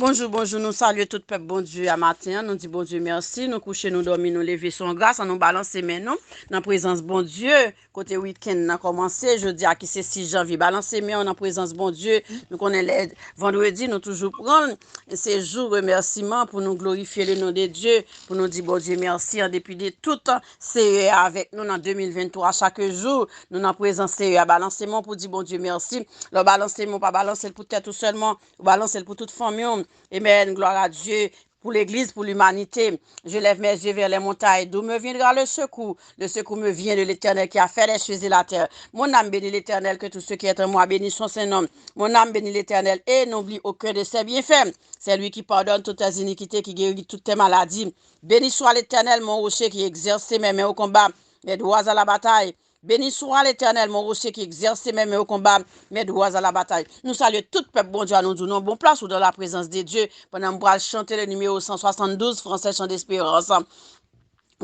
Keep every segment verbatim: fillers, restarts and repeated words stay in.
Bonjou, bonjou, nou salye tout pèp Bondye a maten an. Nou di Bondye mèsi. Nou kouche, nou dòmi, nou leve, se yon gras. Ann nou balanse men nou nan prezans Bondye. Kote wikenn nan kòmanse, jodi a ki se sis janvye, balanse men w nan prezans Bondye. Nou konnen lè vandredi, nou toujou pran l. Se jou remèsiman pou nou glorifye le non de Dye, pou nou di Bondye mèsi an depi de tout. Seyè avèk nou nan de mil venntwa. Chak jou, nou nan prezans Seyè a. Balanse men w pou di Bondye mèsi. Lè w balanse men w, pa balanse l pou tèt ou sèlman. Ou balanse l pou tout fanmi w. Amen. Gloire à Dieu. Pour l'Église, pour l'humanité. Je lève mes yeux vers les montagnes. D'où me viendra le secours? Le secours me vient de l'Éternel qui a fait les cieux et la terre. Mon âme bénit l'Éternel, que tout ce qui est en moi bénisse son saint nom. Mon âme bénit l'Éternel et n'oublie aucun de ses bienfaits. C'est lui qui pardonne toutes tes iniquités, qui guérit toutes tes maladies. Béni soit l'Éternel, mon rocher qui exerce mes mains au combat, mes doigts à la bataille. Béni soit l'Éternel, mon rocher qui exerce mes mains au combat, mes doigts à la bataille. Nou salye tout pèp Bondye a, nou di w nan bon plas ou dans la présence de Dieu. Pandan m pral chante le numéro cent soixante-douze, Français Chant d'Espérance.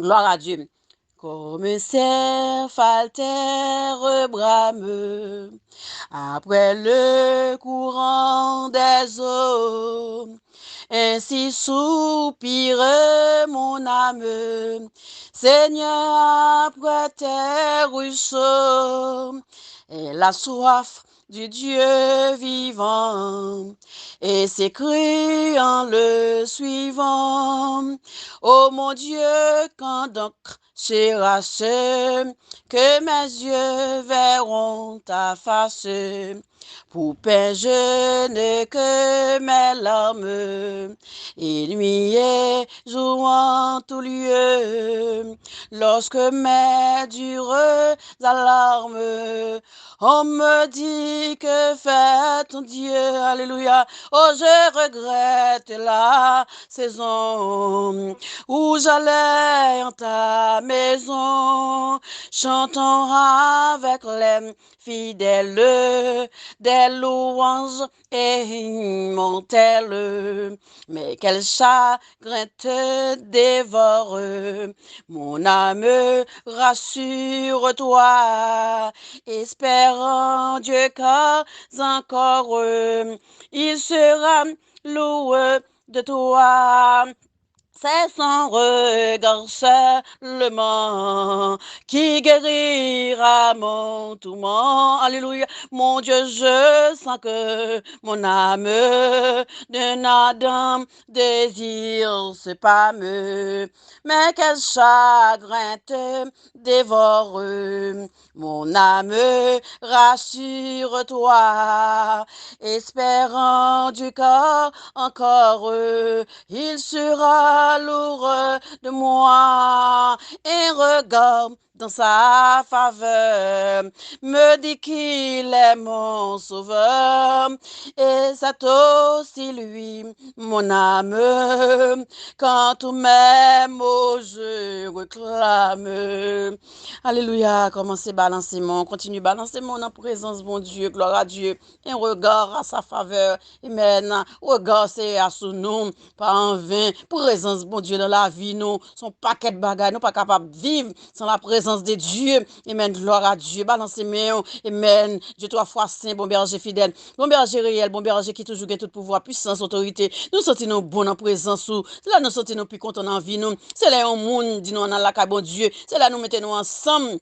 Gloire à Dieu. Comme un cerf altère brame après le courant des eaux, ainsi soupire mon âme, Seigneur, après tes ruisseaux. Elle a soif du Dieu vivant et s'écrie en le suivant. Ô mon Dieu, quand donc sera ce que mes yeux verront ta face? Pour pain, je n'ai que mes larmes, et nuit et jour en tout lieu. Lorsque mes dures alarmes, on me dit, que fait ton Dieu? Alléluia. Oh, je regrette la saison où j'allais en ta maison. Chantons avec les fidèles des louanges immortelles. Mais quel chagrin te dévore, mon âme, rassure-toi, espère en Dieu, car encore il sera loué de toi. C'est son regard seulement qui guérira mon tourment. Alléluia. Mon Dieu, je sens que mon âme d'un ardent désir se pâme. Mais quel chagrin te dévore, mon âme, rassure-toi, espère en Dieu, car encore il sera l'heureux de moi. Un regard dans sa faveur me dit qu'il est mon sauveur, et c'est aussi lui, mon âme, quand tous mes maux je réclame. Alelouya, kòmanse balanse men w, kontinye balanse men w nan prezans Bondye, gloire à Dieu. Un regard à sa faveur. Amen. Regard Seyè a sou nou, pa anven. Prezans Bondye nan lavi nou, se yon pakèt bagay. Nou pa kapab viv sans la présence de Dieu. Amen. Gloire à Dieu. Balanse men w. Amen. Dieu trois fois saint, bon berger fidèle. Bon berger réel, bon berger ki toujou gen tout pouvwa, pwisans, otorite. Nou santi nou bon nan prezans ou. Se la nou santi nou pi kontan nan vi nou. Se lè yon moun di nou ann al lakay Bondye. Se lè nou mete nou ansanm.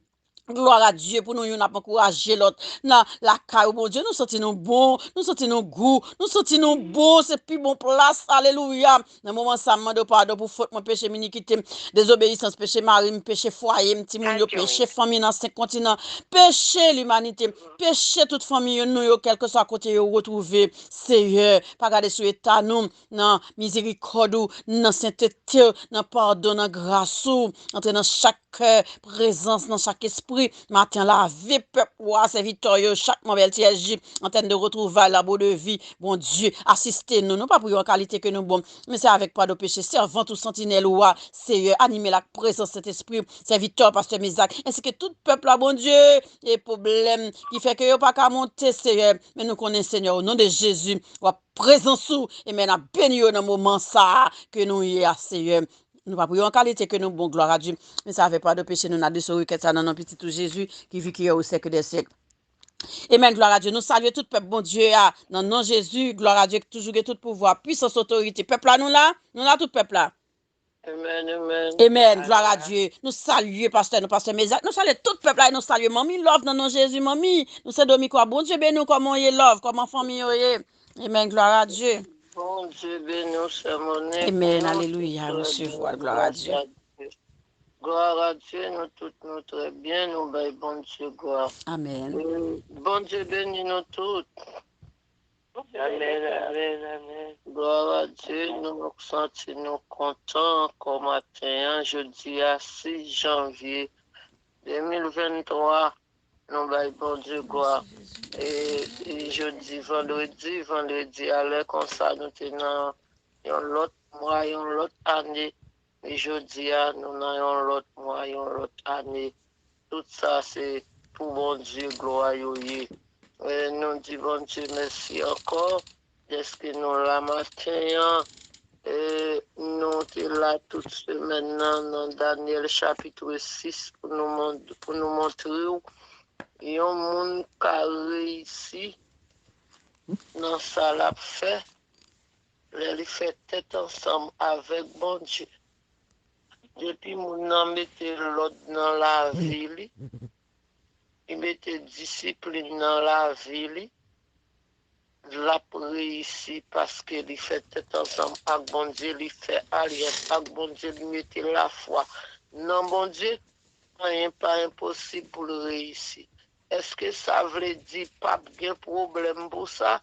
Gloire à Dieu, pou nou youn ap ankouraje lòt nan lakay ou, Bondye. Nou santi nou bon, nou santi nou gou, nou santi nou bon, se pi bon plas. Alelouya. Nan moman sa, m mande w padon pou fòt mwen, peche m, inikite m, dezobeyisans, peche mari m, peche fwaye m, timoun yo, peche fanmi nan senk kontinan, peche limanite, peche tout fanmi yo, nou yo, kèlkeswa kote yo retwouve. Seyè, pa gade sou eta nou, nan mizerikòd ou, nan sentete w, nan padon, nan gras ou, antre nan chak kè, prezans nan chak espri. Maten an, lave pèp ou a, sèvitè yo, chak manm L T S J, antèn de retwouvay, labo de vi. Bondye, asiste nou. Nou pa priye an kalite ke nou bon, men se avèk padon peche. Sèvant ou, santinèl ou a, Seyè, anime l ak prezans Sentespri, sèvitè, pastè Mezak, ensi ke tout pèp la, Bondye, e pwoblèm ki fè ke yo pa ka monte, Seyè, men nou konnen, Seyè, o non de Jezi, w ap prezans ou, e men n ap beni yo nan moman sa a ke nou ye a, Seyè. Nou pa priye an kalite ke nou bon, gloire à Dieu. Men se avèk padon peche nou, n adrese w rekèt sa nan non pitit ou Jezi, ki viv, ki rèy au siècle des siècles. Amen, gloire à Dieu. Nou salye tout pèp Bondye a, nan non Jezi, gloire à Dieu, ki toujou gen tout pouvwa, pwisans, otorite. Pèp la, nou la, nou la, tout pèp la. Amen, amen. Amen, gloire à Dieu. Nou salye pastè nou, pastè Mezak. Nou salye tout pèp la, e nou salye manmi Love nan non Jezi, manmi. Nou Sendomik, Bondye beni w, kòman w ye, Love? Kòman fanmi yo ye? Amen, gloire à Dieu. Bondye beni w, sè Monique. Amen, alelouya, resevwa, gloire à Dieu. Gloire à Dieu, nou tout nou trè byen, nou bay Bondye glwa. Amen. Bondye beni nou tout. Amen, amen, amen. Gloire à Dieu, nou santi nou kontan ankò maten an, jodi a sis janvye de mil venntwa, nou bay Bondye glwa. E, e jodi vandredi, vandredi a lè konsa nou te nan yon lòt mwa, yon lòt ane. E jodi a, nou nan yon lòt mwa, yon lòt ane. Tout sa se pou Bondye glwa yo ye. E nou di Bondye mèsi ankò dèske nou la maten an. E nou te la tout semèn nan, nan Danyèl chapit sis pou nou, pou nou montre w yon moun ka reyisi nan sa l ap fè lè li fè tèt ansanm avèk Bondye. Depi moun nan mete lòd nan lavi li, li mete disiplin nan lavi li, l ap reyisi paske li fè tèt ansanm ak Bondye, li fè alyans ak Bondye, li mete lafwa nan Bondye. Anyen pa enposib pou l reyisi. Èske sa vle di p ap gen pwoblèm pou sa?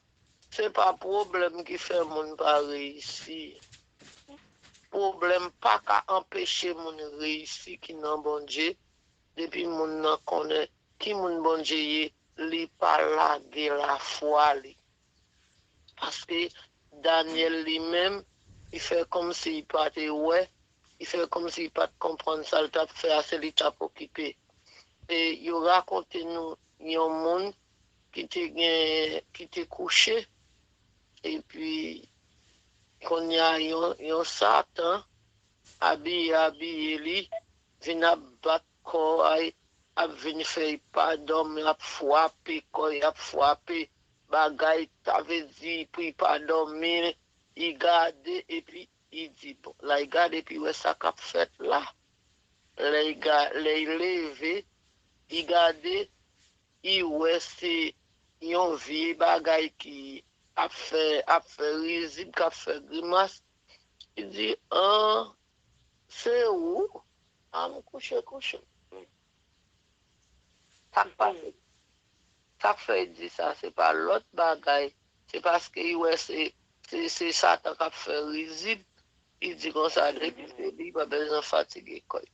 Se pa pwoblèm ki fè moun pa reyisi. Pwoblèm pa ka anpeche moun reyisi ki nan Bondye. Depi moun nan konnen ki moun Bondye ye, li pa lage lafwa li. Paske Danyèl li menm, li fè kòmsi li pa te wè, li fè kòmsi li pa t konprann sa l t ap fè a, se li t ap okipe. E yo rakonte nou yon moun ki te gen, ki te kouche, epi kounye a yon, yon Satan abiye, abiye li, vin ap bat kò a, ap vin fè l pa dòmi, ap frape kò, ap frape bagay, sa vle di pou l pa dòmi, li gade, epi li di, bon, la l gade, epi wè sa k ap fèt la. Lè l ga-, lè l leve, li gade, li wè se yon vye bagay ki ap fè, ap fè rizib, k ap fè grimas. Li di, an, se ou? A, m kouche, kouche. Sa k pase? Sa k fè l di sa, se pa lòt bagay. Se paske li wè se, se, se Satan k ap fè rizib. Li di konsa, depi se li, li pa bezwen fatige kò l.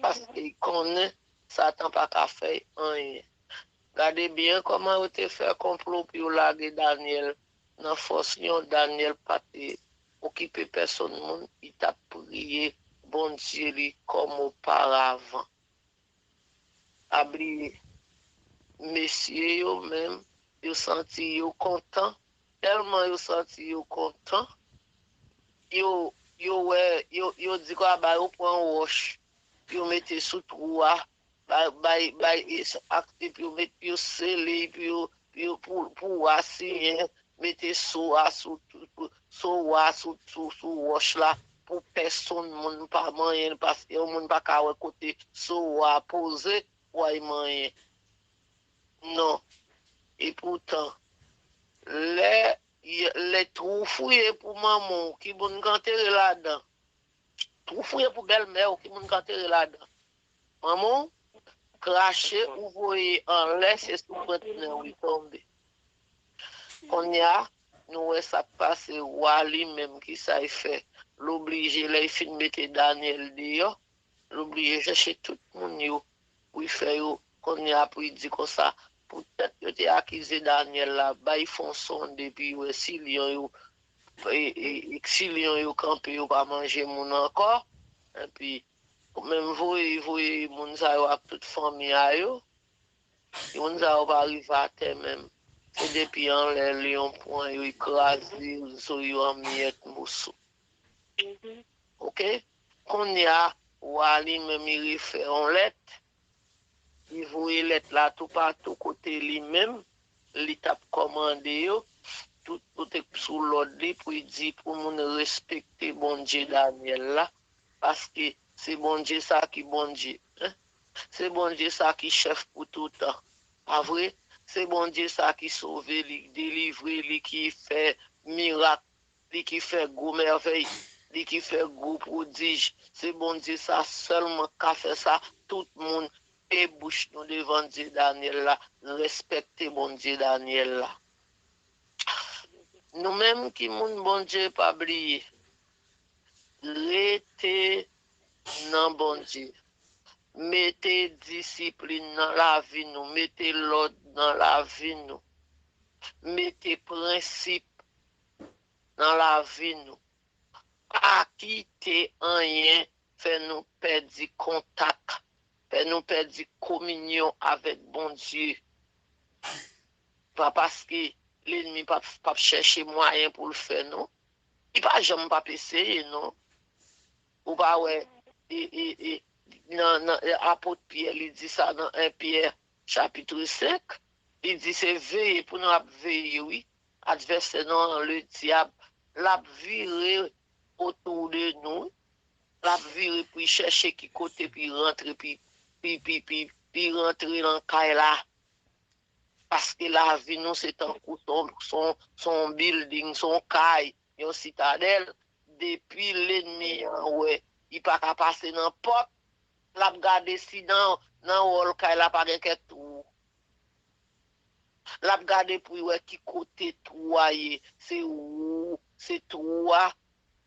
Paske li konnen Satan pa ka fè l anyen. Gade byen kòman yo te fè konplo pou yo lage Danyèl nan fòs liyon. Danyèl pa te okipe pèsonn moun, li t ap priye Bondye li kòm oparavan. Pa bliye, mesye yo menm, yo santi yo kontan, tèlman yo santi yo kontan, yo, yo wè, yo, yo di kwa ba yo pran wòch, yo mete sou twou a, bay, bay, bay, e, s-, ak, epi yo met, yo sele, epi yo, yo pou, pou wa siyen, mete so a sou, sou, so wa sou, sou, sou wòch la, pou pèsonn moun pa manyen l, paske yon moun pa ka wè kote so wa poze pou al manyen. Non. Epoutan, lè, lè twou fouye pou manman w, ki moun k antere ladan? Twou fouye pou bèlmè w, ki moun k antere ladan? Manman w krache ou voye anlè, se sou pwent nen w li tonbe. Kounye a, nou wè sa k pase, wa li menm, ki sa l fè? L oblije, lè l fin mete Danyèl deyò, l oblije chèche tout moun yo pou l fè yo, kounye a pou l di konsa, poutèt yo te akize Danyèl la, bay fè yon sonde, epi wè si lyon yo, e, e, e, si lyon yo kanpe, yo pa manje moun ankò, epi ou menm voye, voye moun sa yo ak tout fanmi a yo, moun sa yo pa rive atè menm. Se depi anlè lyon pran yo, l kraze zo yo an miyèt moso. Oke? Kounye a, wa li menm, li refè yon lèt. li voye lèt la toupatou kote li menm, li t ap kòmande yo, tout kote sou lòd li pou li di pou moun respekte Bondye Danyèl la, paske se Bondye sa ki Bondye. Se Bondye sa ki chèf pou toutan. Pa vre? Se Bondye sa ki sove, li delivre, li ki fè mirak, li ki fè gwo mèvèy, li ki fè gwo pwodij. Se Bondye sa sèlman k ka fè sa. Tout moun, pe bouch nou devan Dye Danyèl la, respekte Bondye Danyèl la. Nou menm ki moun Bondye pa bliye, rete nan Bondye. Mete disiplin nan lavi nou, mete lòd nan lavi nou, mete prensip nan lavi nou. Pa kite anyen fè nou pèdi kontak, fè nou pèdi kominyon avèk Bondye. Pa paske lènmi p ap, p ap chèche mwayen pou l fè, non. Li pa janm p ap eseye, non. Ou pa wè, e, e, e, nan, nan, e, apot Pyè, li di sa nan en Pyè, chapit senk, li di se veye pou nou ap veye, wi. Advèsè nou an, ledyab, l ap vire otou de nou, wi. L ap vire pou l chèche ki kote pou l rantre, pou l, pou l, pou l, pou l, pou l rantre nan kay la. Paske lavi nou se tankou se yon, se yon, se yon bilding, se yon kay, yon sitadèl. Depi lènmi an wè li pa ka pase nan pòt, l ap gade si nan, nan wòl kay la pa gen kèk twou. L ap gade pou l wè ki kote twou a ye. Se ou, se twou a.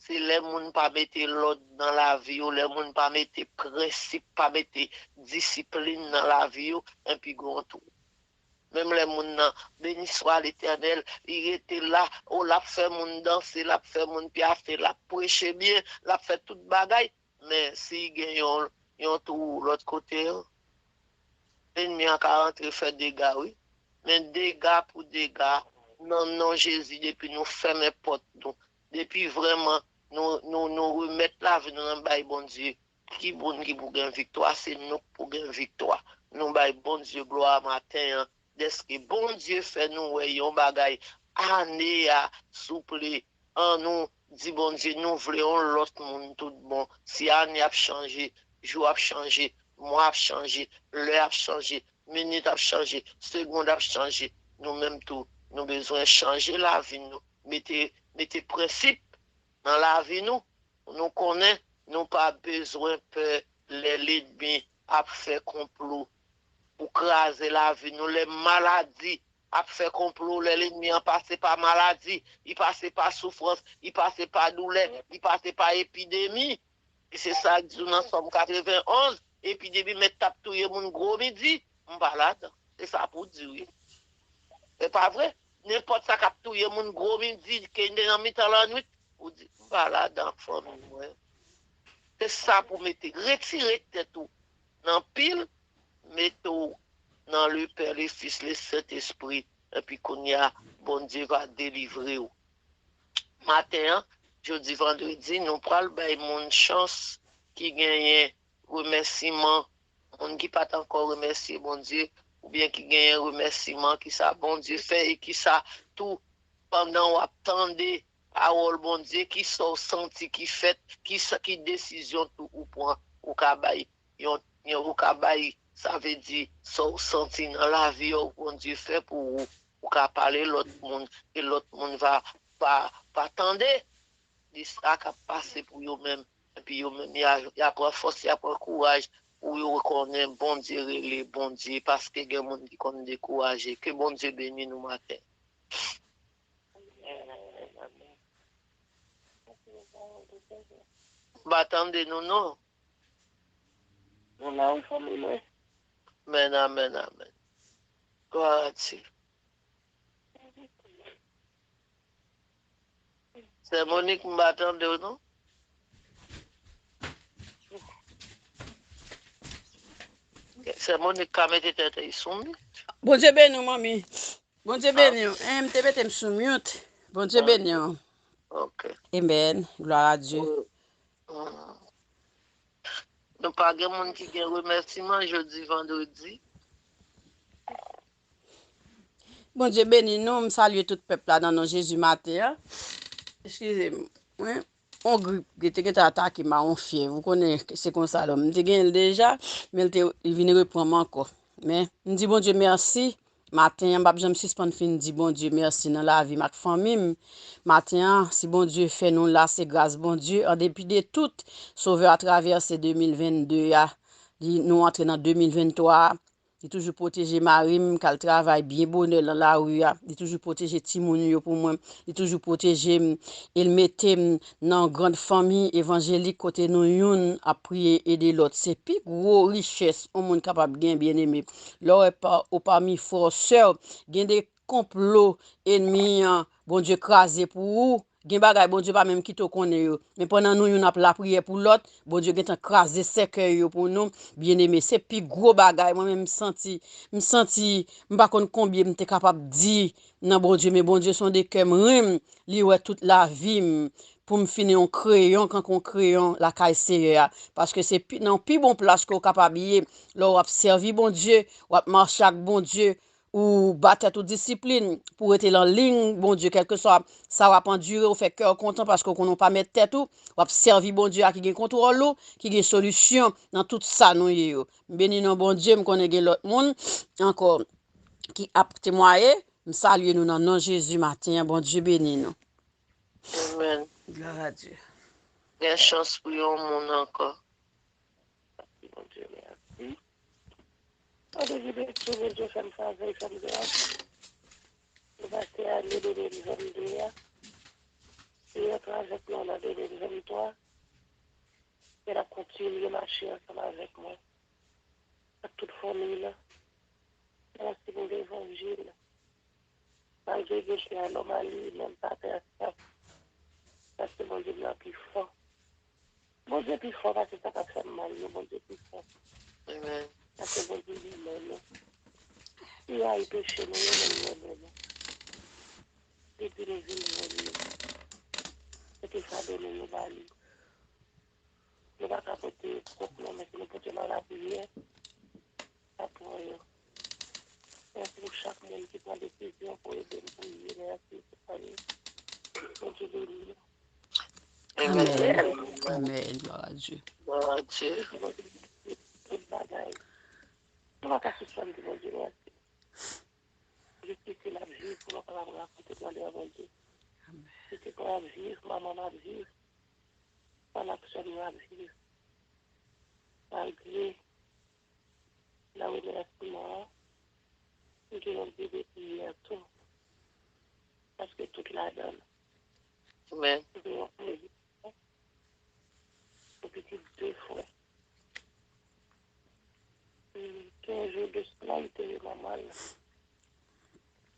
Se lè moun pa mete lòd nan lavi yo, lè moun pa mete prensip, pa mete disiplin nan lavi yo, enpi gen yon twou. Menm lè moun nan, beni swa Letènèl, li rete la, o, l ap fè moun danse, l ap fè moun pyafe, l ap preche byen, l ap fè tout bagay, men si gen yon, yon twou lòt kote, lènmi an ka rantre fè dega, wi. Men dega pou dega, nan non Jezi, depi nou fèmen pòt nou, depi vrèman nou, nou, nou remèt lavi nou nan bay Bondye, ki moun ki pou gen viktwa? Se nou k pou gen viktwa. Nou bay Bondye glwa maten an, dèske Bondye fè nou wè yon bagay ane a, souple, ann nou di Bondye nou vle yon lòt moun tout bon. Si ane ap chanje, jou ap chanje, mwa ap chanje, lè ap chanje, minit ap chanje, segond ap chanje, nou menm tou, nou bezwen chanje lavi nou, mete, mete prensip nan lavi nou. Nou konnen nou pa bezwen pè lè lènmi ap fè konplo pou kraze lavi nou, lè maladi ap fè konplo, lè lènmi an pase pa maladi, li pase pa soufrans, li pase pa doulè, li pase pa epidemi. E se sa k di w nan Sòm katrevenn onz, epidemi mèt t ap touye moun gwo midi, m pa ladan. Se sa pou w di, wi. E pa vre? Nenpòt sa k ap touye moun gwo midi, ke li te nan mitan lannwit, ou di, m pa ladan ak fanmi mwen. Se sa pou mete. Retire tèt ou nan pil, mete w nan le Pè, le Fis, le Sentespri. Epi kounye a, Bondye va delivre w. Maten an, jodi vandredi, nou pral bay moun chans ki genyen remèsiman, moun ki pa t ankò remèsye Bondye, oubyen ki genyen remèsiman ki sa Bondye fè e ki sa tou, pandan w ap tande pawòl Bondye, ki sa w santi ki fèt, ki sa, ki desizyon tou ou pran, ou ka bay yon, yon, ou ka bay, sa vle di, sa w santi nan lavi a, Bondye fè pou ou, ou ka pale lòt moun, e lòt moun va, va, va tande de sa k ap pase pou yo menm. Epi yo menm, y a, y a pran fòs, y a pran kouraj pou yo konnen Bondye rele Bondye, paske gen moun ki konn dekouraje. Ke Bondye beni nou maten. M pa tande nou, non. Nou la, wi, fanmi mwen. Amèn, amèn, amèn. Glwa a Dye. Sè Monik, m pa tande w, non. Sè Monik ka mete tèt li sou mute. Bondye beni w, manmi. Bondye beni w. Hein, m te mete m sou mute. Bondye beni w. Ok. Amen. Gloire à Dieu. Nou pa gen moun ki gen remèsiman jodi vandredi. Bondye beni nou, m salye tout pèp la nan non Jezi maten an. Eskize m, wi. On grip ki te gentan atake m a, on fyèv. Ou konnen se konsa lòm. M te genyen l deja, men l te, li vin reprann m ankò. Men, m di Bondye mèsi. Maten an, m p ap janm sispann fin di Bondye mèsi nan lavi m ak fanmi m. Maten an, si Bondye fè nou la, se gras Bondye. An depi de tout, Sovè a travèse de mil venn de a, li, nou antre nan de mil venn twa a. Li toujou pwoteje mari m k al travay byen bonè nan lari a. Li toujou pwoteje timoun yo pou mwen. Li toujou pwoteje m. E l mete m nan yon grann fanmi evanjelik kote nou youn ap priye ede lòt. Se pi gwo richès yon moun kapab gen, byeneme. Lè w wè pa, ou pami frè w, sè w, gen de konplo enmi an, Bondye kraze pou ou. Gen bagay Bondye pa menm kite w konnen yo. Men pandan nou youn ap lapriyè pou lòt, Bondye gentan kraze sèkèy yo pou nou. Byeneme, se pi gwo bagay. Mwen menm, m santi, m santi, m pa konn konbyen m te kapab di nan Bondye, men Bondye sonde kè m, ri m, li wè tout lavi m, pou m fini yon kreyon, kankou yon kreyon lakay Seyè a. Paske se pi, nan pi bon plas ke w kapab ye, lè w ap sèvi Bondye, w ap mache ak Bondye, ou ba tèt ou disiplin pou rete nan liy Bondye, kèlkeswa sa w ap andire, ou fè kè w kontan paske w konnen w pa mèt tèt ou, w ap sèvi Bondye a ki gen kontwòl ou, ki gen solisyon nan tout sa nou ye yo. M beni non Bondye, m konnen gen lòt moun ankò ki ap temwaye. M salye nou nan non Jezi maten an. Bondye beni nou. Amèn. Glwa a Dye. Gen chans pou yon moun ankò. Di Bondye mèsi. An depi de tou, Bondye fè m favè, fè m gras. Nou pase ane de mil venn de a. Li antre avèk nou nan de mil venn twa. E l ap kontinye mache ansanm avèk mwen. Ak tout fanmi lan. Mèsi pou levanjil. Malgre gen chwa nòmal li menm pa pè sa. Paske Bondye m nan pi fò. Bondye pi fò pase sa k ap fè m mal yo, Bondye pi fò. Amen. Paske Bondye li renmen nou. Li rayi peche nou, li renmen nou. Li di nou vin jwenn li. Mete fado nou yo ba li. Nou pa ka pote pwòp nou, men si nou pote nan lapriyè, l ap pran yo. Mèsi pou chak moun ki pran desizyon pou ede m priye. Mèsi pou fanmi. Bondye beni nou. Amen. Amen. Glwa a Dye. Glwa a Dye. Bondye beni tout bagay. Nou pa ka sispann di Bondye mèsi. Jis kite l ap viv pou nou kapab rakonte grandè Bondye. Kite kò ap viv, manman m ap viv, frè m ak sè m yo ap viv. Malgre nan remèsiman an, m gen yon bebe ki yè tou. Paske tout ladan l. Amen. M gen yon bebe. Yon pitit de frè. Kenz jou de sila, li te ye manman l.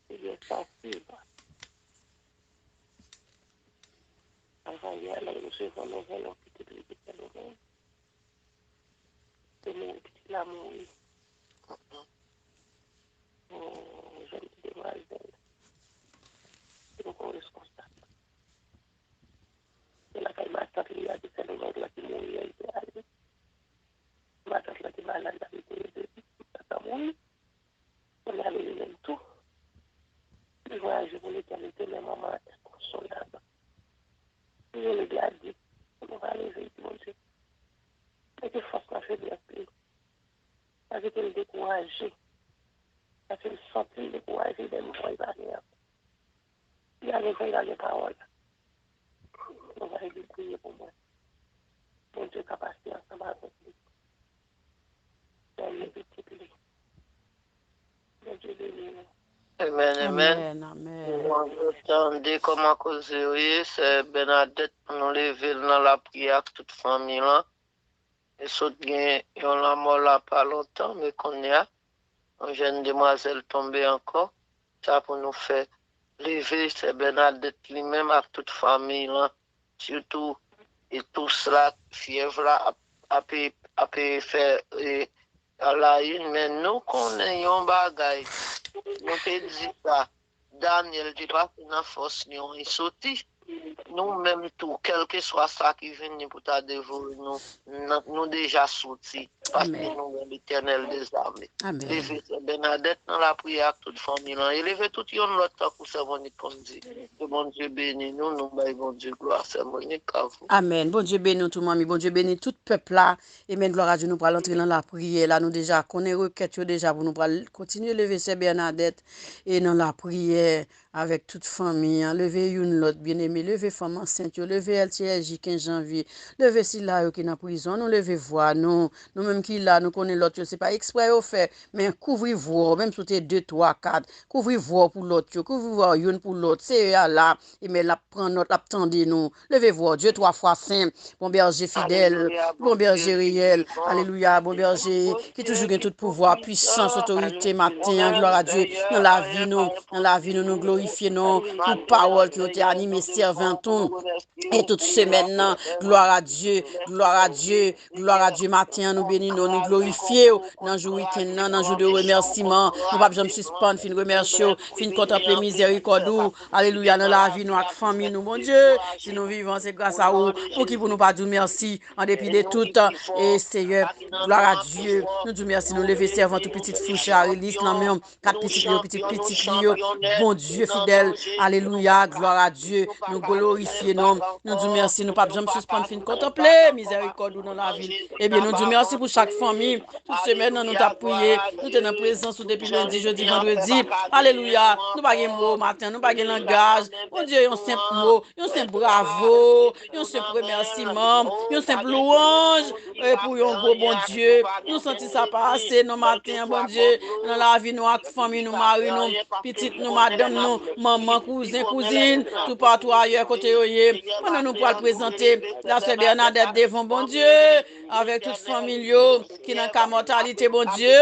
Li gen santi. Avan yè, lè m resevwa nouvèl yon pitit li te fè nou menm. Te mouri, pitit la mouri. Yon jèn ti demwazèl. Li poko responsab. Se lakay matant li a ki fè nou nèg la ki mouri a, li te ale. Matant la te malad la, li te ede li. Matant la mouri. Kounye a li li menm tou. Li vwayaje pou letènite, men manman an enkonsolab. Li rele, li a di, pou nou pa leve, li di Bondye, mete fòs nan feblès li. Pa kite l dekouraje. Paske m santi l dekouraje lè m wè l pa gen anyen. Li ale vre, l ale pawòl. Nou va ede priye pou mwen. Bondye ka pase ansanm avèk li. Bèl pitit li. Bondye beni nou. Amen, amen. Amen, amen. Mwen tande kòman koze yo ye, sè Bènadèt, nou leve l nan lapriyè ak tout fanmi lan. Li sot gen yon lanmò la pa lontan, men kounye a, yon jèn demwazèl tonbe ankò. Sa pou nou fè leve sè Bènadèt li menm ak tout fanmi lan, sitou e tous la, fyèv la ap, ap, ap fè e, a la une, men nou konnen yon bagay, nou te di sa, Danyèl te pase nan fòs lyon, li soti. nou menm tou, kèlkeswa sa ki vini pou ta devore nou, n- nou deja soti, paske Amèn. Nou wè Letènèl dezame. Amèn. Leve sè Bènadèt nan lapriyè ak tout fanmi lan, e leve tout yonn lòt tankou sè Monik konn di. Ke Bondye beni nou, nou bay Bondye glwa, sè Monik, a vous. Amèn. Bondye beni w tou, manmi. Bondye beni tout pèp la. Amèn. Glwa a Dye, nou pral antre nan lapriyè la. Nou deja konnen rekèt yo deja pou nou pral kontinye leve sè Bènadèt e nan lapriyè avèk tout fanmi an. Leve youn lòt, byeneme. Leve fanm ansent yo. Leve L T S J kenz janvye. Leve sila yo ki nan prizon. Nou leve vwa nou. Nou menm ki la, nou konnen lòt yo, se pa eksprè yo fè. Men kouvri vwa w, menm si w te de, twa, kat. Kouvri vwa w pou lòt yo. Kouvri vwa w youn pou lòt. Seyè a la. Amèn. L ap pran nòt, l ap tande nou. Leve vwa w, Dye twa fwa sen. Bon bèje fidèl, Alelouya, bon bèje reyèl, alelouya, bon bèje ki toujou gen tout pouvwa, pwisans, otorite, maten an, glwa a Dye, nan lavi nou, nan lavi nou, nou glorifye non pou pawòl ki yo te anime sèvant ou, e tout semèn nan, glwa a Dye, glwa a Dye, glwa a Dye, maten an, nou beni non, nou glorifye w, nan jou wikenn nan, nan jou de remèsiman, nou p ap janm sispann fin remèsye w, fin kontanple mizèrikòd ou, alelouya, nan lavi nou ak fanmi nou, Bondye, si nou vivan, se gras a ou, pou ki pou nou pa di w mèsi, an depi de tout, e Seyè, glwa a Dye, nou di w mèsi, nou leve sèvant ou pitit fi w Charilis nan men w, kat pitit li yo, pitit pitit li yo, Bondye fidèl, alelouya, glwa a Dye, nou glorifye non, nou di w mèsi, nou p ap janm sispann fin kontanple mizèrikòd ou nan lavi l, ebyen, nou di w mèsi pou chak fanmi, tout semèn nan, nou t ap priye, nou te nan prezans ou depi lendi, jedi, vandredi, alelouya, nou pa gen mo maten, nou pa gen langaj, Bondye, yon senp mo, yon senp bravo, yon senp remèsiman, yon senp lwanj, e pou yon gwo Bondye. Nou santi sa pa ase nan maten an, Bondye, nan lavi nou ak fanmi nou, mari nou, pitit nou, madanm nou, manman, kouzen, kouzin, toupatou ayè kote yo ye. Pandan nou pral prezante la sè Bènadèt devan Bondye, avèk tout fanmi l yo ki nan ka mòtalite, Bondye.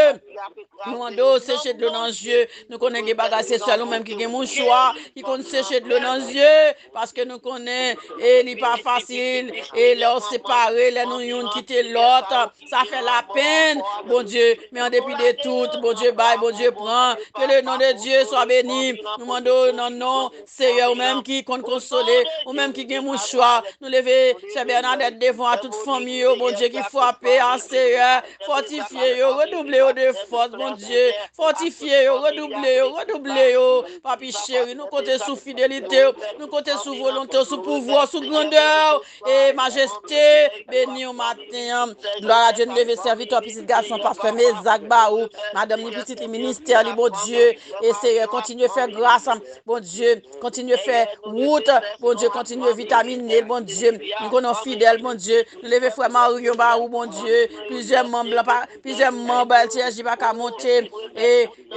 Nou mande w seche dlo nan zye. Nou konnen gen bagay se sèl ou menm ki gen mouchwa ki konn seche dlo nan zye, paske nou konnen e li pa fasil, e lè w separe, lè nou youn kite lòt, sa fè lapenn, Bondye. Men an depi de tout, Bondye bay, Bondye pran. Que le nom de Dieu soit béni. Nou mande w nan non Seyè, ou menm ki konn konsole, ou menm ki gen mouchwa, nou leve sè Bènadèt devan a tout fanmi yo, Bondye, ki frape a, Seyè, fòtifye yo, redouble yo de fòs, Bondye, fòtifye yo, redouble yo, redouble yo, papi cheri, nou konte sou fidelite w, nou konte sou volonte w, sou pouvwa w, sou grandè w, e majeste, beni w maten an, glwa a Dye, nou leve sèvitè w, pitit gason, pastè Mezak ba ou, madanm li, pitit li, ministè li, Bondye, e Seyè, kontinye fè gras, Bondye, kontinye fè wout. Bondye, kontinye vitamine l, Bondye. Nou konnen w fidèl, Bondye. Nou leve frè Marion ba ou, Bondye. Plizyè manm lan pa, plizyè manm L T S J pa ka monte. E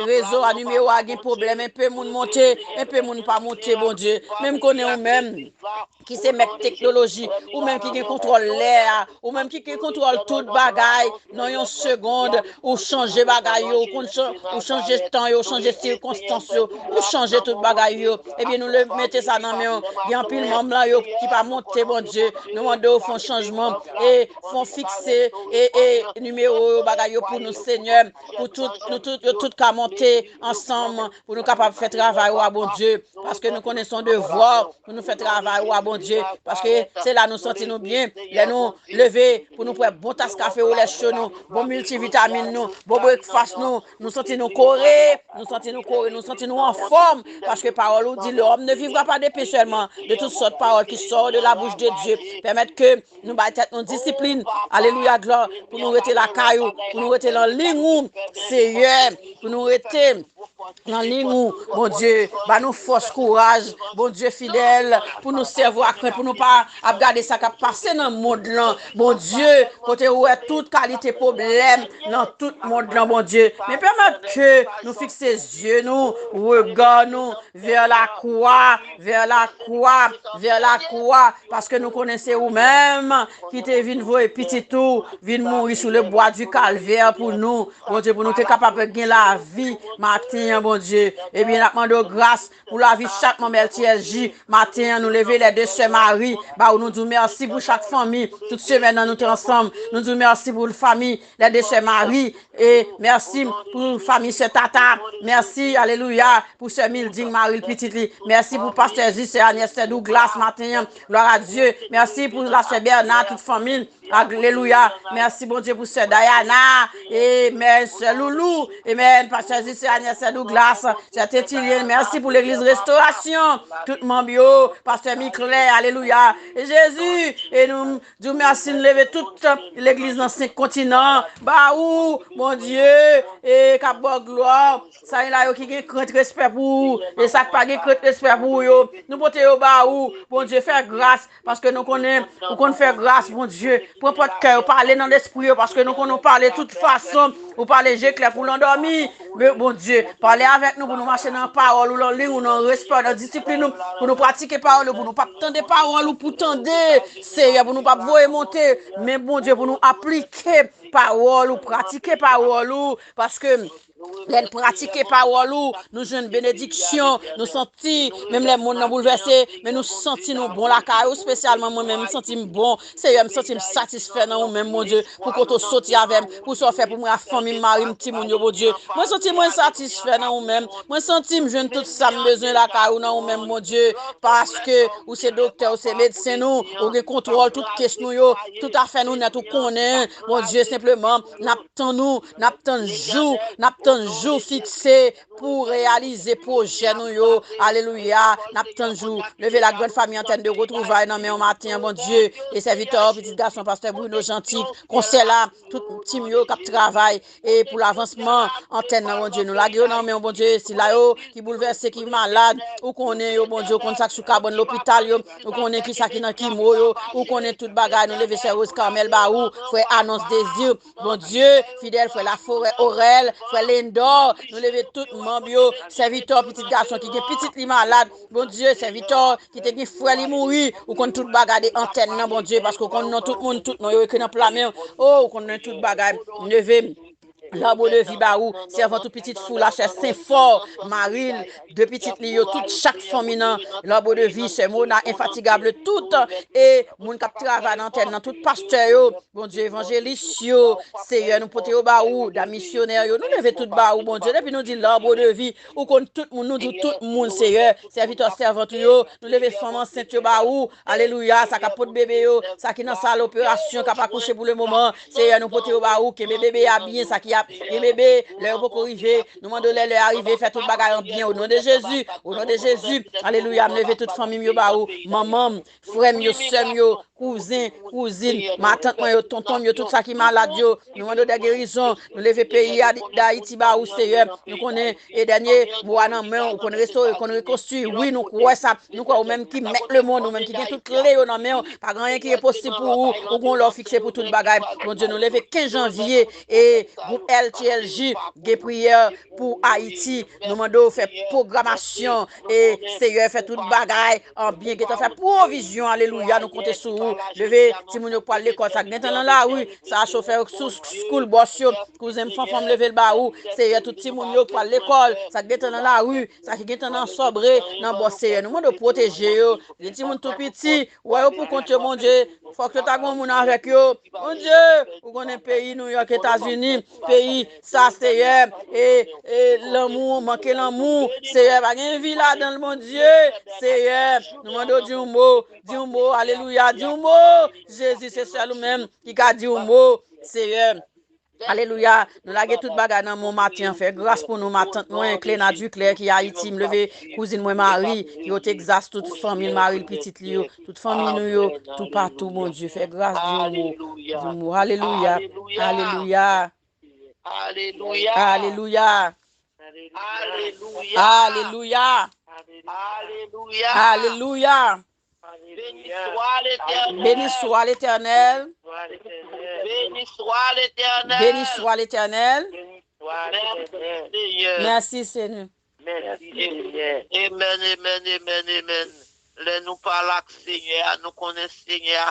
rezo a, nimewo a gen pwoblèm. Enpe moun monte, enpe moun pa monte, Bondye. Men m konnen ou menm ki se mèt teknoloji, ou menm ki gen kontwòl lè a, ou menm ki gen kontwòl tout bagay, nan yon segond, ou chanje bagay yo, ou konn chan- ou chanje tan yo, ou chanje sikonstans yo, ou chanje tout bagay yo. Ebyen, nou le mete sa nan men w. Gen anpil manm lan yo ki pa monte, Bondye. Nou mande w fè yon chanjman e fè yon fikse e, e nimewo yo, bagay yo pou nou, Senyè. Pou tout, nou tout, yo tout ka monte ansanm, pou nou kapab fè travay ou a, Bondye. Paske nou konnen se yon devwa pou nou fè travay ou a, Bondye. Paske se la nou santi nou byen. Lè nou leve pou nou pran bon tas kafe ou lè cho nou, bon miltivitamin nou, bon brekfas nou, nou santi nou kore, nou santi nou kore, nou santi nou anfòm. Paske pawòl ou di, l'homme ne vivra pas de pain seulement, de toutes sortes paroles qui sortent de la bouche de Dieu. Pèmèt ke nou bay tèt nou disiplin. Alelouya, glwa. Pou nou rete lakay ou, pou nou rete nan liy ou, Seyè, pou nou rete nan liy ou, Bondye, ba nou fòs, kouraj, Bondye fidèl, pou nou sèvi w ak krent, pou nou pa ap gade sa k ap pase nan mond lan, Bondye, kote ou wè tout kalite pwoblèm nan tout mond lan, Bondye. Men pèmèt ke nou fikse zye nou, rega nou, vers la croix, vers la croix, vers la croix, paske nou konnen se ou menm ki te vin voye pitit ou, vin mouri sou le bwa di Kalvè pou nou, Bondye, pou nou te kapab gen lavi maten Bondye. Ebyen, n ap mande w gras pou lavi chak manm L T S J. Maten an, nou leve lè de sè Mari, ba ou nou di w mèsi pou chak fanmi. Tout semèn nan, nou te ansanm. Nou di w mèsi pou fanmi lè de sè Mari. E mèsi pou fanmi sè Tata. Mèsi, alelouya, pou sè Milding, mari l, pitit li. Mèsi pou pastè Zi, sè Agnès, sè Douglas, maten an. Glwa a Dye. Mèsi pou la sè Bèna, tout fanmi l. Alelouya. Mèsi, Bondye, pou sè Dayana. Amen. Sè Loulou. Amen. Pastè Zi, sè Agnès, sè Douglas, sè Tetilyen. Mèsi pou legliz Restorasyon. Tout manm yo. Pastè Miklè. Alelouya. E Jezi. E nou di w mèsi, n leve tout legliz nan senk kontinan. Ba ou, Bondye, e k ap ba w glwa. Sa y la yo ki gen krent respè pou ou, e sa k pa gen krent respè pou ou yo, nou pote yo ba ou. Bondye, fè gras, paske nou konnen ou konn fè gras, Bondye. Pran pòt kè yo, pale nan lespri yo, paske nou konnen ou pale tout fason, ou pale je klè pou l andòmi. Men, Bondye, pale avèk nou pou nou mache nan pawòl ou, nan liy ou, nan respè, nan disiplin ou, pou nou pratike pawòl ou, pou nou p ap tande pawòl ou pou tande, Seyè, pou nou p ap voye monte, men, Bondye, pou nou aplike pawòl ou, pratike pawòl ou, paske lè n pratike pawòl ou, nou jwenn benediksyon, nou santi, menm lè monn nan boulvèse, men nou santi nou bon lakay ou, espesyalman mwen menm, m santi m bon, Seyè, m santi m satisfè nan ou menm, Bondye, pou kote w soti avè m, pou sa w fè pou mwen ak fanmi m, mari m, timoun yo, Bondye. Mwen santi mwen satisfè nan ou menm, mwen santi m jwenn tout sa m bezwen lakay ou nan ou menm, Bondye, paske ou se doktè, ou se medsen nou, ou gen kontwòl tout kes nou yo, tout afè nou nèt, ou konnen, Bondye, senpleman, n ap tann ou, n ap tann jou, n ap tann jou fikse pou reyalize pwojè nou yo. Alelouya. N ap tann jou. Leve la grann fanmi antèn de retwouvay nan men w maten an, Bondye. E sèvitè w, pitit gason pastè Bruno Jeanty, konsè la, tout tim yo k ap travay e pou lavansman antèn nan, Bondye. Nou lage yo nan men w, Bondye. Sila yo ki boulvèse, ki malad, ou konnen yo, Bondye. Ou konn sa k sou kabann lopital yo. Ou konnen ki sa ki nan kimo yo. Ou konnen tout bagay. Nou leve sè Rose Carmel ba ou, frè Anons Désir, Bondye, fidèl frè Laforêt Orel, frè Lendor, nou leve tout manm yo, sèvitè, pitit gason ki gen pitit li malad, Bondye, sèvitè ki te gen frè li mouri, ou konn tout bagay de antèn nan, Bondye, paske ou konn non tout moun, tout non yo ekri nan pla men w. O, ou konn non tout bagay, leve lanbo de vi ba ou, sèvant ou pitit fou lachè Senfò, mari l, de pitit li yo, tout chak fanmi nan, lanbo de vi, sè Mona, enfatigab, tout, e moun k ap travay nan antèn nan, tout pastè yo, Bondye, evanjelis yo, Seyè, nou pote yo ba ou, dam misyonè yo, nou leve tout ba ou, Bondye. Depi nou di lanbo de vi, ou konn tout moun, nou di tout moun, Seyè, sèvitè, sèvant ou yo, nou leve fanm ansent yo ba ou, alelouya, sa k ap pot bebe yo, sa ki nan sal operasyon, k ap akouche pou le moman, Seyè, nou pote yo ba ou, kenbe bebe a byen, sa ki ap gen bebe, lè yo poko rive, nou mande w lè lè a rive, fè tout bagay an byen, o non de Jezi, o non de Jezi, alelouya, m leve tout fanmi m yo ba ou, manman m, frè m yo, sè m yo, kouzen, kouzin, matant mwen yo, tonton m yo, tout sa ki malad yo, nou mande w dè gerizon, nou leve peyi a, Dayiti ba ou, Seyè. Nou konnen, e dènye mo a nan men w, ou konn restore, ou konn rekonstwi. Wi, nou kwè sa, nou kwè ou menm ki mèt lemonn, ou menm ki gen tout kle yo nan men w. Pa gen anyen ki enposib pou ou, ou gon lè w fikse pou tout bagay. Bondye, nou leve kenz janvye, e gwoup L T L J gen priyè pou Ayiti. Nou mande w fè pwogramasyon, e Seyè, fè tout bagay an byen, gentan fè pwovizyon, alelouya, nou konte sou ou. Leve timoun yo k pral lekòl, sa k gentan nan lari, sa chofè yo, sou school bus yo, kouzen m Fanfan m leve l ba ou, Seyè, tout timoun yo k pral lekòl, sa k gentan nan lari, sa ki gentan nan sobre, nan bus, Seyè, nou mande w pwoteje yo. Gen timoun tou piti, ou wè yo pou kont yo, Bondye, fòk yo ta gon moun avèk yo. Bondye, ou konnen peyi Nouyòk, Etazini, peyi sa, Seyè, e, e lanmou, manke lanmou, Seyè, pa gen vi ladan l, Bondye, Seyè, nou mande w di yon mo, di yon mo, alelouya, di yon mo, Jezi, se sèl ou menm ki ka di yon mo, Seyè. Alelouya, nou lage tout bagay nan men w maten an, fè gras pou nou, matant mwen, Clena Duclair, ki Ayiti, m leve kouzin mwen Marie, ki o Texas, tout fanmi l, mari l, pitit li yo, tout fanmi nou yo, toupatou, Bondye, fè gras, di yon mo, di yon mo, alelouya, alelouya, alelouya, alelouya, alelouya. Alelouya. Alelouya. Béni soit l'Éternel. Béni soit l'Éternel. Béni soit l'Éternel. Béni soit l'Éternel. Merci, Seigneur. Merci, Seigneur. Amen, amen, amen, amen. Lè nou pale ak Senyè a, nou konnen Senyè a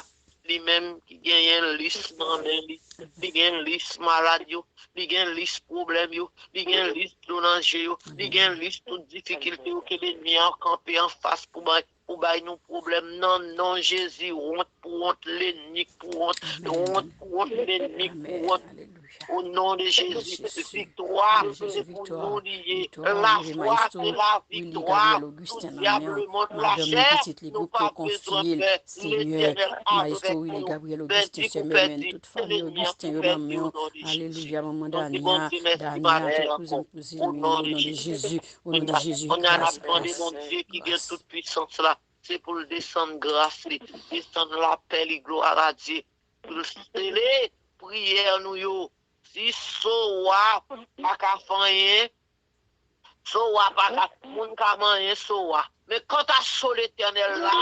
li menm ki genyen lis nan men li, li gen lis malad yo, li gen lis pwoblèm yo, li gen lis dlo nan je yo, li gen lis tout difikilte yo ke lènmi an kanpe anfas pou bay, pou bay nou pwoblèm nan non Jezi, wont pou wont, lènmi pou wont, wont pou wont, lènmi pou wont. O non de Jezi, viktwa se pou nou li ye. Lafwa se laviktwa sou dyab, lemond, lachè. Nou pa bezwen pè. Letènèl avèk nou. Pèdi pou pèdi, lènmi an pou pèdi o non de Jezi. Nou di Bondye mèsi, malè ankò. O non de Jezi. Kounye a n ap mande Bondye ki gen tout pwisans la, se pou l desann gras li, desann lapè li, glwa a Dye, pou l sele priyè nou yo. Si sowa pa ka fè anyen, sowa pa ka, moun ka manyen sowa. Men kanta so Letènèl la,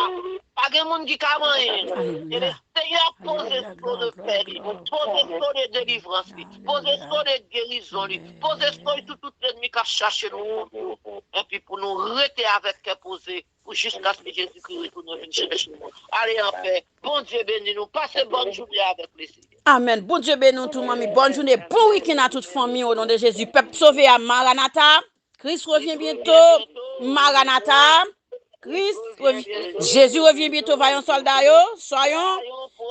pa gen moun ki ka manyen. E Senyè poze so de pè li, poze so de delivrans li, poze so de gerizon li, poze so li sou tout lènmi k ap chache nou kont yo. Epi pou nou rete avèk kè poze, pou jiskaske Jezikri retounen vin chèche nou. Ale anpè. Bondye beni nou. Pase bòn jounen avèk Lesenyè. Amèn. Bondye beni nou tou, manmi. Bòn jounen, bon wikenn a tout fanmi, o non de Jezi. Pèp sove a, Maranata. Christ revient bientôt. Maranata. Christ revient. Jésus revient bientôt. Vayan sòlda yo. Soyons.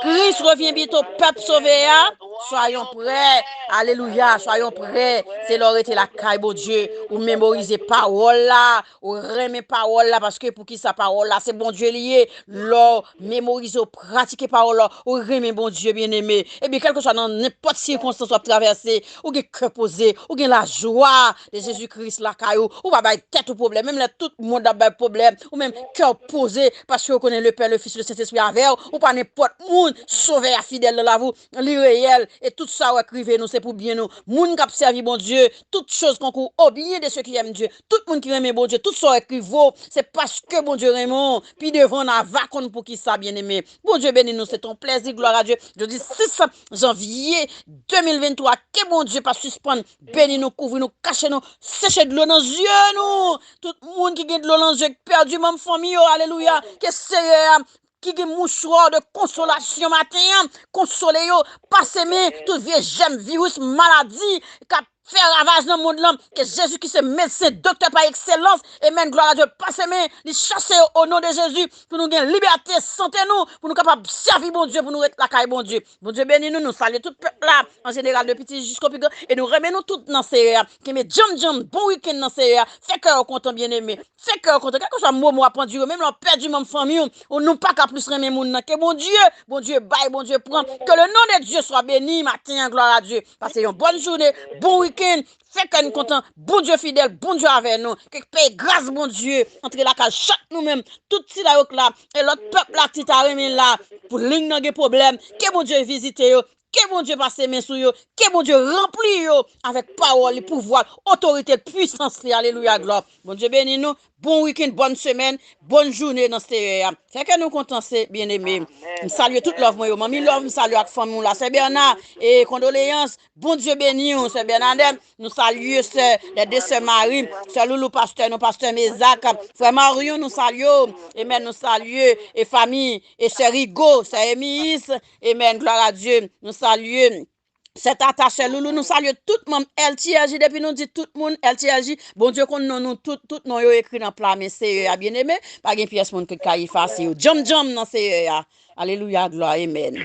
Christ revient bientôt. Pèp sove a. Soyons prêts. Alelouya. Soyons prêts. Se lè w rete lakay Bondye. Ou memorize pawòl la. Ou renmen pawòl la, paske poukisa pawòl la, se Bondye li ye. Lè w memorize, w pratike pawòl la, ou renmen Bondye, byeneme. Ebyen, kèlkeswa nan nenpòt sikonstans w ap travèse, ou gen kè poze, ou gen lajwa de Jezi Kris lakay ou, ou pa bay tèt ou pwoblèm, menm lè tout mond ap bay pwoblèm, ou menm kè w poze, paske w konnen le Pè, le Fis, le Sentespri avè w, ou pa nenpòt moun, Sovè a fidèl nan lavi w, li reyèl, e tout sa w wè k rive nou, se pou byen nou. Moun k ap sèvi Bondye, toutes choses concourent au bien de ceux qui aiment Dieu. Tout moun ki renmen Bondye, tout sa w wè k rive w, se paske Bondye renmen w. Pi devan, n a va konn poukisa, byeneme. Bondye beni nou, se ton plèzi, glwa a Dye. Jodi sis janvye de mil venntwa, ke Bondye pa sispann beni nou, kouvri nou, kache nou, seche dlo nan zye nou. Tout moun ki gen dlo nan zye, ki pèdi manm fanmi yo, alelouya, ke Seyè a ki gen mouchwa de konsolasyon maten an, konsole yo, pase men tout vye jèm, viris, maladi k ap fè ravaj nan mond lan, ke Jezi ki se medsen, doktè pa ekselans, amen, glwa a Dye, pase men, li chase yo o non de Jezi, pou nou gen libète, sante nou, pou nou kapab sèvi Bondye, pou nou ret lakay Bondye. Bondye beni nou, nou salye tout pèp la, an jeneral, de piti jisko pi gran, e nou renmen nou tout nan Seyè a. Kenbe djanm djanm, bon wikenn nan Seyè a, fè kè yo kontan, byeneme. Fè kè w kontan, kèlkeswa moman w ap andire, menm lè w pèdi manm fanmi w, ou nou pa ka plis renmen moun nan ke Bondye. Bondye bay, Bondye pran. Que le nom de Dieu soit béni maten an, glwa a Dye. Pase yon bòn jounen, bon wikenn. Fè kè n kontan. Bondye fidèl, Bondye avè nou. Ke pè gras Bondye antre lakay chak nou menm. Tout sila yo k la, e lòt pèp la ki ta renmen la, pou liy nan gen pwoblèm. Ke Bondye vizite yo. Ke Bondye pase men sou yo, ke Bondye ranpli yo avèk pawòl li, pouvwa l, otorite l, pwisans li. Alelouya, glwa. Bondye beni nou. Bon wikenn, bòn semèn, bòn jounen nan Seyè a. Fè kè nou kontan, se byeneme. M salye tout love mwen yo. Manmi Love, m salye ak fanmi w la. Sè Bèna, e kondoleyans. Bondye beni w, sè Bènadèt. Nou salye sè, les deux sœurs Marie, sè Loulou, pastè nou, pastè Mezak, frè Marion, nou salye w. Amen, nou salye, e fanmi, e sè Rigo, sè Emiis, amen, glwa a Dye. Nou salye sè Tata, sè Loulou, nou salye tout manm L T L J, depi nou di tout moun L T L J, Bondye konn non nou tout, tout non yo ekri nan pla men Seyè a, byeneme, pa gen pyès moun ki ka efase yo. Djanm djanm nan Seyè a. Alelouya, glwa, amen.